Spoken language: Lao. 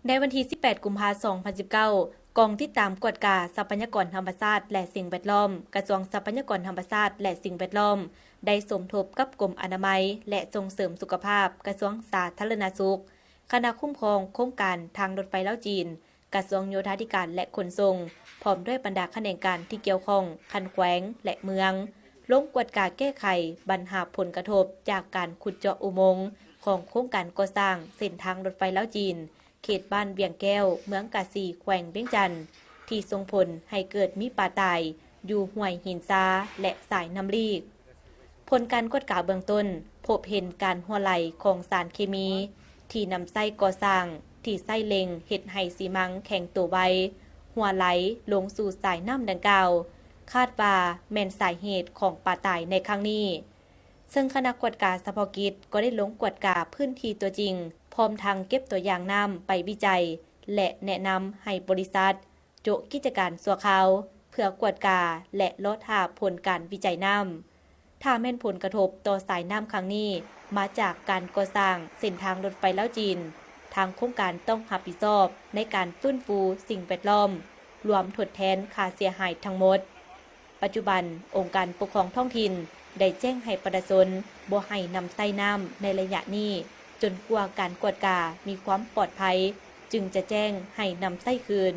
ໃນວັນທີສິບແປດ ກຸມພາ ສອງພັນສິບເກົ້າ, ກອງຕິດຕາມກວດກາຊັບພະຍາກອນທຳມະຊາດ ແລະ ສິ່ງແວດລ້ອມ ກະຊວງຊັບພະຍາກອນທຳມະຊາດ ແລະ ສິ່ງແວດລ້ອມ ໄດ້ສົມທົບກັບກົມອະນາໄມ ແລະ ສົ່ງເສີມສຸຂະພາບ ກະຊວງສາທາລະນະສຸກ, ຄະນະຄຸ້ມຄອງໂຄງການທາງລົດໄຟລາວ-ຈີນ, ກະຊວງໂຍທາທິການ ແລະ ຂົນສົ່ງ, ພ້ອມດ້ວຍບັນດາຂະແໜງການທີ່ກ່ຽວຂ້ອງຂັ້ນແຂວງ ແລະ ເມືອງ, ລົງກວດກາແກ້ໄຂບັນຫາຜົນກະທົບຈາກການຂຸດເຈາະອຸໂມງຂອງໂຄງການກໍ່ສ້າງເສັ້ນທາງລົດໄຟລາວ-ຈີນ ເຂດບ້ານວຽງແກ້ວ ເມືອງກາສີ ແຂວງວຽງຈັນ ທີ່ສົ່ງຜົນໃຫ້ເກີດມີປາຕາຍຢູ່ຫ້ວຍຫີນຊາ ແລະ ສາຍນ້ຳລີກ. ຜົນການກວດກາເບື້ອງຕົ້ນ ພົບເຫັນການຮົ່ວໄຫຼຂອງສານເຄມີທີ່ນຳໃຊ້ກໍ່ສ້າງ ທີ່ໃຊ້ເລັ່ງເຮັດໃຫ້ຊີມັງແຂງໂຕໄວ, ຮົ່ວໄຫຼລົງສູ່ສາຍນ້ຳດັ່ງກ່າວ, ຄາດວ່າແມ່ນສາເຫດຂອງປາຕາຍໃນຄັ້ງນີ້. ເຊິ່ງຄະນະກວດກາສະເພາະກິດກໍໄດ້ລົງກວດກາພື້ນທີ່ຕົວຈິງ, ພ້ອມທັງເກັບຕົວຢ່າງນ້ຳໄປວິໄຈ ແລະ ແນະນຳໃຫ້ບໍລິສັດໂຈະກິດຈະການຊົ່ວຄາວ ເພື່ອກວດກາ ແລະ ລໍຖ້າຜົນການວິໄຈນ້ຳ. ຖ້າແມ່ນຜົນກະທົບຕໍ່ສາຍນ້ຳຄັ້ງນີ້ມາຈາກການກໍ່ສ້າງເສັ້ນທາງລົດໄຟລາວ-ຈີນ, ທາງໂຄງການຕ້ອງຮັບຜິດຊອບໃນການຟື້ນຟູສິ່ງແວດລ້ອມ, ລວມທົດແທນຄ່າເສຍຫາຍທັງໝົດ. ປັດຈຸບັນ, ອົງການປົກຄອງທ້ອງຖິ່ນໄດ້ແຈ້ງໃຫ້ປະຊາຊົນບໍ່ໃຫ້ນຳໃຊ້ນ້ຳໃນໄລຍະນີ້, ຈົນກວ່າການກວດກາມີຄວາມປອດໄພ, ຈຶ່ງຈະແຈ້ງໃຫ້ນຳໃຊ້ຄືນ.